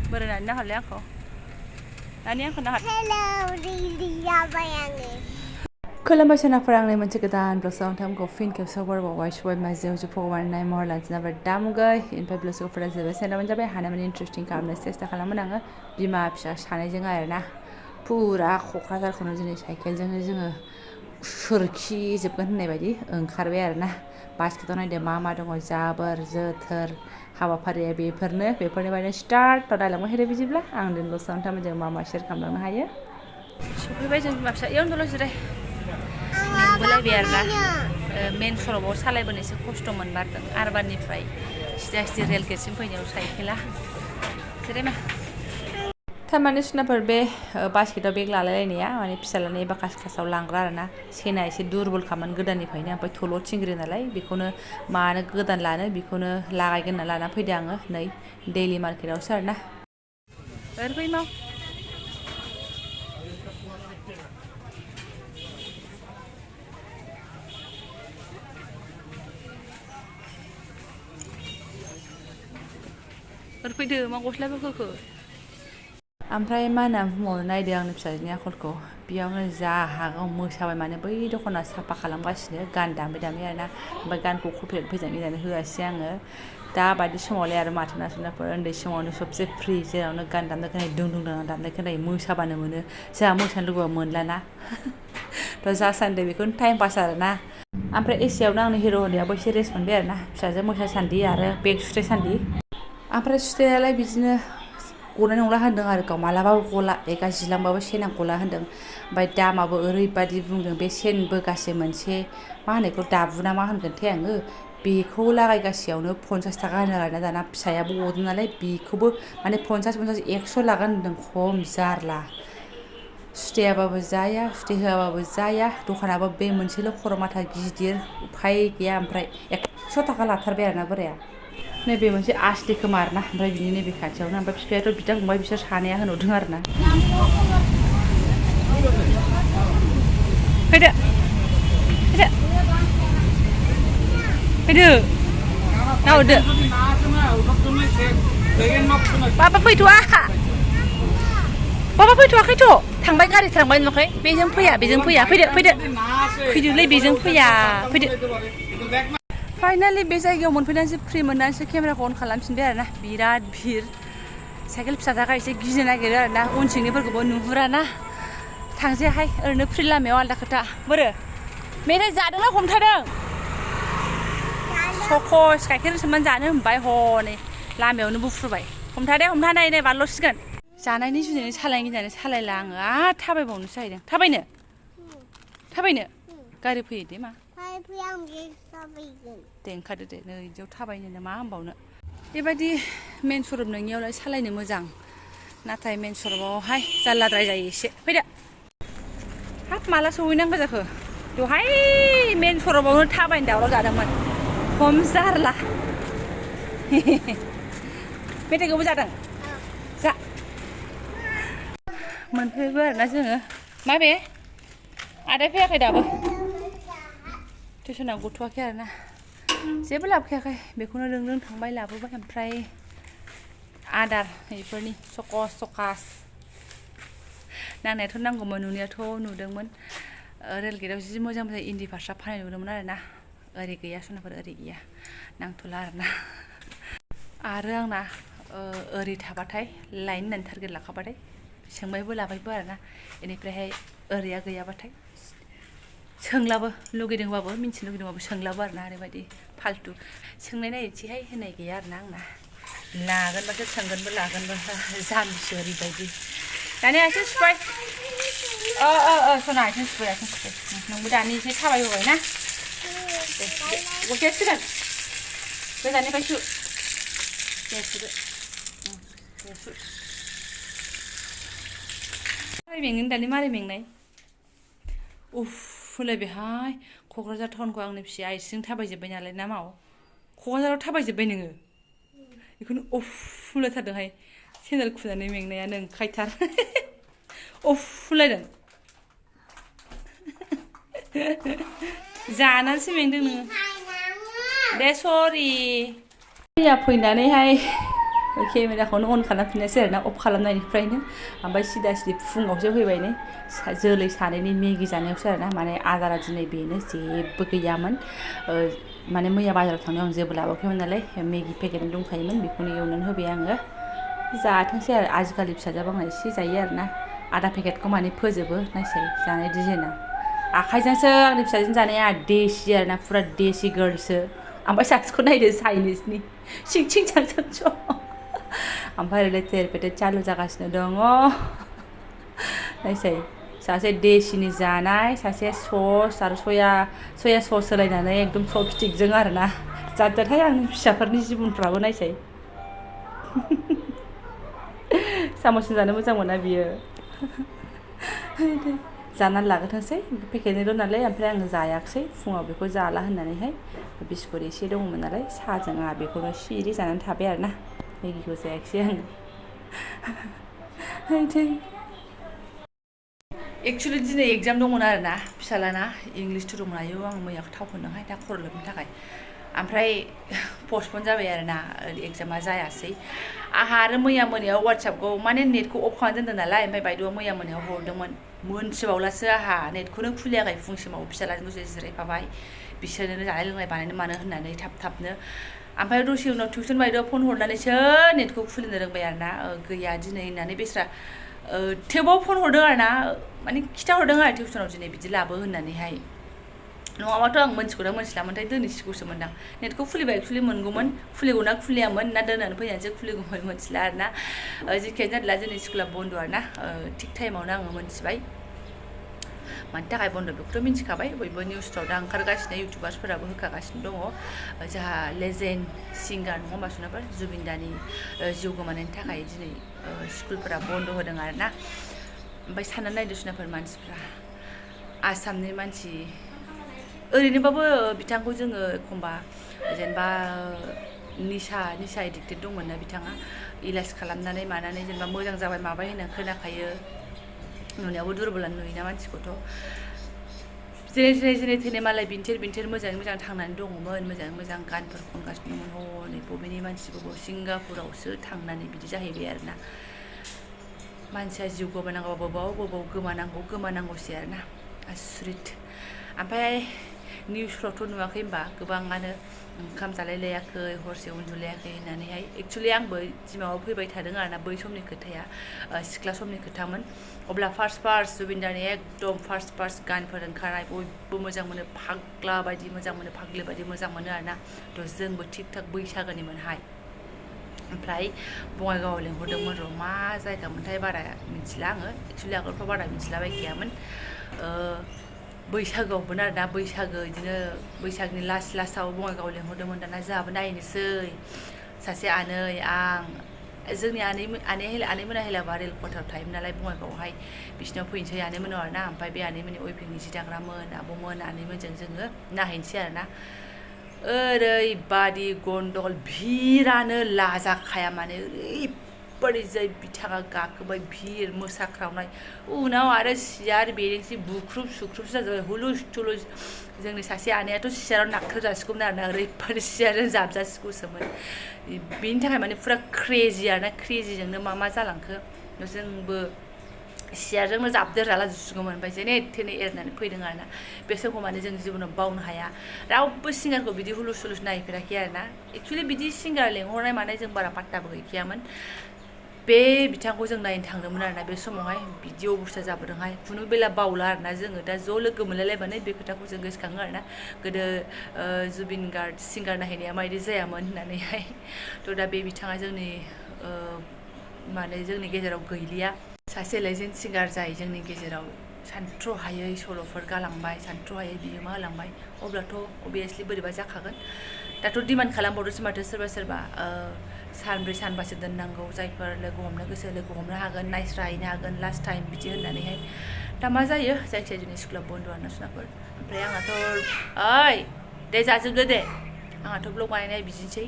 Berenang nak halnya aku. Ani aku nak. Hello, Lilia Bayani. खुलुमबाय सोनाफोर आंनि मोनसे गोदान ब्लगआव नोंथांमोनखौ फिन खेबसेबाव बरायबावबाय सबाय माजेव जो फगवान नाय महर लांजोबबाय दामुगै इनफाय ब्लगफोरा जोबोद सेनामोन जाबाय हानायमानि इन्टारेस्टिं खालामनो सेस्था खालामोन आङो बिमा फिसा सानैजों आरोना फुरा क'क्राझारखौनो दिनै साइकेलजोंनो जोङो सोरखिजोबगोन होननाय बायदि ओंखारबाय आरोना बास्केटाव नायदो मा दङ जाबोर जोथोर हाबाफारिया बेफोरनि बायदि स्टार्ट दालांबाय थादो बिदिब्ला आं दिनै ब्लगआव नोंथांमोनजों मा शेयार खालामलांनो हायो सफैबाय जों बिमा फिसा इयावनो दल' जिराय मेंबोलायबाय आरोना मेन सर'बाव सालायबोनो एसे खस्थ' मोनबारदों आरबाननिफ्राय सिदा रेल गेटसिम फैनायाव साइकेला जिरायमा थारमाने सुनाफोर बे बास्केटाव बेग लालायलायनाया माने फिसालानि एबा क्लासाव लांग्रा आरोना सेना एसे दुरबलखामोन गोदाननिफ्रायनो ओमफ्राय थल' थिंग्रि नालाय बेखौनो मानो गोदान लानो बेखौनो लागायगोन होनना लाना फैदों आङो नै दैलि मार्केटावसो आरोना ओरै माव फैदो मा गस्लाबो होखो ओमफ्राय मा होनना बुंबावनो नायदो आंनि फिसाजोनि आखलखौ बेयावनो जा हागौ मोसाबाय माने बै दख'ना साफा खालामगासिनो गान दामै आरोना ओमफ्राय गानखौ कपिराइट फैजानो होआसै आङो दाबायदि समावलाय आरो माथो नासुनाफोर उन्दै समावनो सबसे फ्रि जेरावनो गान दामनाय खोनायो दुं दामनाय खोनायो मोसाबानो मोनो जोंहा मोसानो लुबैबा मोनलाना थ' जासान्दो बेखौनो टाइम पास आरोना ओमफ्राय एसेयावनो आंनि हिर' होनायाबो एसे रेस्ट मोनबाय आरोना फिसाजो मोसासान्दि आरो बेग सुथेसान्दि ओमफ्राय सुथेनायालाय बिदिनो गनाय नंला होनदों आरो गाव मालाबाबो गला बेगा जिलांबाबो सेना गला होनदों ओमफ्राय दामाबो ओरैबादि बुंदों बे सेन बोगासे मोनसे मा होनो बेखौ दाबु ना मा होनगोनथाय आङो बेखौ लागायगासेयावनो 50 थाखा होनो आरोना दाना फिसायाबो गदों नालाय बेखौबो माने 50 100 लागोन होनदों खम जारला सुथेयाबाबो जाया सुथे होआबाबो जाया दखानाबो बे मोनसेल' खर' माथा गिदिर उफाय गैया ओमफ्राय 100 थाखा लाथारबाय आरोना बोराया नैबे मोनसे आसलि खोमा आरोना ओमफ्राय बिनि नैबे खाथियावनो ओमफ्राय बिफायाथ' बिदा फंबाय बिसोर सानैया होनहरदों आरोना फैदो नाहरदो बाबा फैथ'वाखैथ' थांबाय गारि थांबाय नुवाखै बेजों फैया फैदोलै बेजों फैया फैदो फाइनालि बे जायगायाव मोनफैनानैसो फ्रि मोननानैसो केमेराखौ अन खालामफिनबाय आरोना बिराद भिर साइकेल फिसा थाखाय एसे गिनो नागिरो आरोना उन सिंनिफोरखौबो नुहुराना थांसैहाय ओरैनो फ्रि लामायाव आलदा खोथा बोरो मेथाइ जादोंना हमथादों सकस गाइखेर सोमनानै जानो होनबाय हनै लामायावनो बुफ्रुबाय हमथानाय नै बारल'सिगोन जानायनि जुनैनो सालायनो गिनानै सालायला आङो थाबायबावनोसो जाहैदों थाबायनो गारि फैयो दे मा दे ओंखारदो दे नै बिदियाव थाबायनो मा होनबावनो बेबायदि मेन सरप नोंनियावलाय सालायनो मोजां नाथाय मेन सरपआवहाय जारलाद्राय जायो एसे फैदो हाब माला सहैनांगौ जाखो दहाय मेन सरपआवनो थाबायनो दावराव जादोंमोन खम जारला मेथाइखौबो जादों जा मोनफैबाय आरोना जोङो माबे आदाया फैयाखै दाबो टिउसनाव गथ'वाखै आरोना जेबो लाबोखायाखै बेखौनो रों थांबाय लाबोबाय ओमफ्राय आदार बेफोरनि सकास नांनायाथ' नांगौमोन नुनायाथ' नुदोंमोन रेल गेटआव जि मोजां इन्दि फास्रा फाननाय नुदोंमोन आरोना ओरै गैया सनाफोर ओरै गैया नांथ'ला आरोना आरो आंना ओरै थाबाथाय लाइन होननानै टारगेट लाखाबाथाय सोंबायबो लाबायबो आरोना बेनिफ्रायहाय ओरैया गैयाबाथाय सोंलाबो लुगैदोंबाबो मिन्थिनो लुगैदोंबाबो सोंलाबो आरोना ओरैबायदि फाल्तु सोंनाय नायनोसैहाय होननाय गैया आरोना आंना लागोनबासो सोंगोनबो लागोनबो जाम्बिसो ओरैबायदि दानिया आथिं सुबाय सना आथिं सुबाय नोंबो दानि एसे थाबायबोबाय ना दे गस्लाया सिगोन गोजाननिफ्राय सु दे सुदो मारै मेंगोन दानि मारै मेंनाय उफ होनलायबायहाय क'क्राझार टाउनखौ आंनि फिसाया आइथिंजों थाबायजोब्बाय नालाय ना माव क'क्राझाराव थाबायजोब्बाय नोङो बेखौनो उफ होनलायथारदोंहाय सेन्देल खुनानै मेंनायानो ओंखायथार उफ होनलायदों जानानैसो मेंदों नोङो दे सरि फैनानैहाय केमेराखौनो अन खालामफिननायसै आरोना अफ खालामनायनिफ्रायनो ओमफ्राय सिदा सिदि फुङावसो फैबाय नै जोलै सानैनि मेगि जानायावसो आरोना माने आदारा दिनै बेनो जेबो गैयामोन माने मैया बाजाराव थांनायाव आं जेबो लाबोआखैमोन नालाय मेगि पेकेटनि दंखायोमोन बेखौनो एवनानै होबाय आङो जाथोंसै आरो आजिखालि फिसाजोआ आंना एसे जायो आरोना आधा पेकेटखौ माने फोजोबो नायसै जानाय डिजाइना आखाइजोंसो आंनि फिसाजों जानाया देसि आरोना फुरा देसि गार्लसो ओमफ्राय सासेखौ नायदो चाइनिसनि सिं सिं चांचां च' ओमफ्राय ओरैलाय थेरपेटे चालु जागासिनो दङ नायसै सासे देसिनि जानाय सासे सस आरो सया सस होलायनानै एकदम चपस्टिकजों आरोना जाद जादहाय आंनि फिसाफोरनि जिबनफ्राबो नायसै साम'सजों जानो मोजां मोना बियो जानानै लाग्रोथोंसै पेकेटनिल' नालाय ओमफ्राय आङो जायाखिसै फुङाव बेखौ जाला होननानैहाय बिस्कुट एसे दङमोन नालाय साहाजों आंहा बेखौनो सिरि जानानै थाबाय आरोना मेगिखौ जायाखिसै आङो एक्सुवेलि दिनै एगजाम दंमोन आरोना फिसालाना इंलिस टु दंमोन आयौ आं मैया थाव फोनदोंहाय दा खर' लोबनो थाखाय ओमफ्राय पस्टपन जाबाय आरोना एगजामा जायासै आंहा आरो मैया मोनायाव वाट्सएपखौ माने नेटखौ अफ खालामना दोनदों नालाय ओमफ्राय बायद'आ मैया मोनायाव हरदोंमोन मोनथिबावलासो आंहा नेटखौनो खुलियाखै फुंसिमाव फिसालाजों दसे जिरायफाबाय बिसोरनो जानाय लोंनाय बानायनो मानो होननानै थाब थाबनो ओमफ्राय दसे उनाव टिउसन बायद'आ फन हरनानैसो नेटखौ खुलिनो रोंबाय आरोना गैया दिनै होननानै बेस्रा थेवबाव फन हरदों आरोना माने खिथाहरदों आरो टिउसनाव दिनै बिदि लाबो होननानैहाय नङाबाथ' आं मोनथिखौना मोनथिलामोनथाय दोनैसिगौसो मोनदां नेटखौ खुलिबा एक्सुवेलि मोनगौमोन खुलिगौना खुलियामोन ना दोननानै फैनानैसो खुलिगौमोन मोनथिला आरोना जेखियानो जादोला दिनै स्कुला बन्द' आरोना थिग टाइमावनो आङो मोनथिबाय मानि थाखाय बन्द' बेखौथ' मिन्थिखाबाय बयबो निउसफ्राव दा ओंखारगासिनो इउटुबार्सफोराबो होखागासिनो दङ जोंहा लेजेन्ड सिंगार नङा होमबा सुनाफोर जुबिन दानि जिउ गोमानायनि थाखाय दिनै स्कुलफोरा बन्द' होदों आरोना ओमफ्राय साननानै नायदो सुनाफोर मानसिफ्रा आसामनि मानसि ओरैनोबाबो बिथांखौ जोङो एखमबा जेनेबा निसा एडिक्टेड दंमोन ना बिथाङा इलाज खालामनानै मानानै जेनेबा मोजां जाबाय माबाय होनना खोनाखायो नुनायावबो दुरबलानो नुयोना मानसिखौथ' जेरै थेने मालाय बिन्थेर मोजाङै मोजां थांनानै दङमोन मोजाङै मोजां गानफोर खनगासिनो दंमोन हनै बबेनि मानसिखौबो सिंगापुरावसो थांनानै बिदि जाहैबाय आरोना मानसिया जिउ गोमानांगौ बबाव गोमानांगौसै आरोना आसुरित ओमफ्राय निउसफ्रावथ' नुवाखै होमबा गोबाङानो ओंखाम जालायलायाखै हरसे उन्दुलायाखै होननानैहाय एक्सुवेलि आंबो जिमाव फैबाय थादों आरोना बै समनि खोथाया सिख्ला समनि खोथामोन अब्ला फार्स्ट जुबिनदानि एकदम फार्स्ट गानफोर ओंखारनाय बयबो मोजां मोनो फाग्ला बायदि मोजां मोनो फाग्लि बायदि मोजां मोनो आरोना थ' जोंबो थिग थाक बैसागोनिमोनहाय ओमफ्राय बङाइगावआव लेंहरदोंमोन र' मा जायगामोनथाय बारा मिथिला आङो एक्सुवेलि आगोलफ्राव बारा मिथिलाबायखायामोन बैसागोआवमोन आरोना बैसागो बिदिनो बैसागनि लास्टाव बङाइगावआव लेंहरदोंमोन दाना जोंहाबो नायनोसै सासे आनै आं जोंनि आनैमोना हेलाबा रेल कवाटाराव थायोमोन नालाय बङाइगावआवहाय बिसिनाव फैनोसै आनैमोनाव आरोना ओमफ्राय बे आनैमोननि उइभिंनि जि दाग्रामोन आब'मोन आनैमोनजों जोङो नायहैनोसै आरोना ओरैबादि गन्दगल भिरानो लाजाखाया माने ओरैबादि जाय बिथाङा गाखोबाय भिर मोसाख्रावनाय उनाव आरो सियार बेरेंसि बुख्रुब सुख्रुबसो जाजोब्बाय हुलुस थुलुस जोंनि सासे आनैयाथ' सियाराव नाख्रेब जासिगौमोन आरोना ओरैबादि सियारजों जाबजासिगौसोमोन बेनि थाखाय माने फुरा क्रेजि आरोना क्रेजिजोंनो मा जालांखो जोंबो सियारजोंनो जाबदेरजाला जुसिगौमोन ओमफ्राय जेने थेने एरनानै फैदों आरोना बे समखौ माने जों जिबनाव बावनो हाया रावबो सिंगारखौ बिदि हुलुस हुलुस नायफेराखै आरोना एक्सुवेलि बिदि सिंगार लेंहरनाय मानाय जों बारा पात्ताबो गैखायामोन बे बिथांखौ जों नायनो थांदोंमोन आरोना बे समावहाय बिदि अबस्था जाबोदोंहाय खुनु बेला बावला आरोना जोङो दा ज' लोगो मोनलायलायबानो बे खोथाखौ जों गोसोखाङो आरोना गोदो जुबिन गार्ड सिंगार नायहैनाया माबायदि जायामोन होननानैहाय थ' दा बे बिथाङा जोंनि जोंनि गेजेराव गैलिया सासे लेजेन्ड सिंगार जाय जोंनि गेजेराव सानथ्र'हायै सल'फोर गालांबाय सानथ्र'हायै बिहोमा होलांबाय अब्लाथ' अभियासलि बोरैबा जाखागोन दाथ' डिमान्ड खालामबावदोंसो माथो सोरबा सानब्रै सानबासो दोननांगौ जायफोर लोगो हमनो गोसो लोगो हमनो हागोन नायस्राहैनो हागोन लास्ट टाइम बिदि होननानैहाय दा मा जायो जायखिजाया जोंनि स्कुला बन्द' आरोना सुनाफोर ओमफ्राय आंहाथ' ओइ दे जाजोबदो दे आंहाथ' ब्लग बानायनाया बिदिनोसै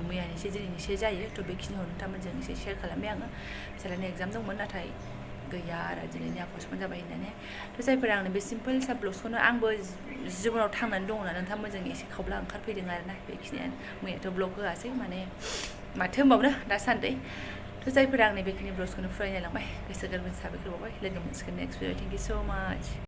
मैयानिसो दिनैनिसो जायो थ' बेखिनिखौ नोंथांमोनजों एसे शेयार खालामबाय आङो फिसालानि एगजाम दंमोन नाथाय गैया आरो दिनैनिया पस्टपन जाबाय होननानै थ' जायफोरा आंनो बे सिम्पोल सा ब्लग्सखौनो आंबो जिबनाव थांनानै दङ ना नोंथांमोनजों एसे खावब्ला ओंखारफैदों आरोना बेखिनियानो मैयाथ' ब्लग होआसै माने माथो होनबावनो दासान्दि थ' जायफोरा आंनि बेखिनि ब्लग्सखौनो फरायनाय लांबाय गोसो गोरबोनि साबायखर बावबाय लोगो मोनसिगोन नेक्स्ट भिडिअ थेंक इउ स' माच